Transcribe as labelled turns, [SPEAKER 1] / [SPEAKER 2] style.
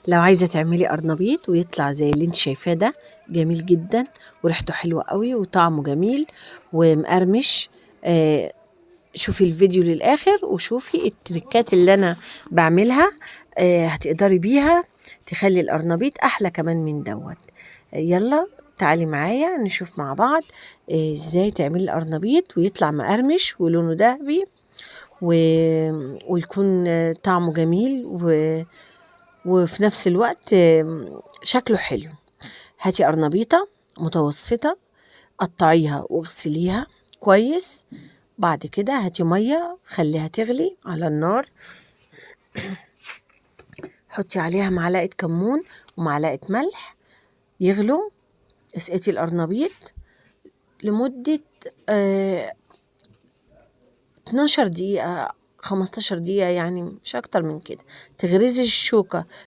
[SPEAKER 1] لو عايزة تعملي قرنبيط ويطلع زي اللي انت شايفاه ده، جميل جدا وريحته حلوة قوي وطعمه جميل ومقرمش. شوفي الفيديو للآخر وشوفي التريكات اللي أنا بعملها، هتقدري بيها تخلي القرنبيط أحلى كمان من دوت. يلا تعالي معايا نشوف مع بعض ازاي تعملي القرنبيط ويطلع مقرمش ولونه ذهبي ويكون طعمه جميل وفي نفس الوقت شكله حلو. هاتي قرنبيطة متوسطة، قطعيها واغسليها كويس. بعد كده هاتي مية خليها تغلي على النار، حطي عليها معلقة كمون ومعلقة ملح، يغلوا. اسقطي القرنبيط لمدة 12 دقيقة 15 دقيقة، يعني مش أكتر من كده. تغرزي الشوكة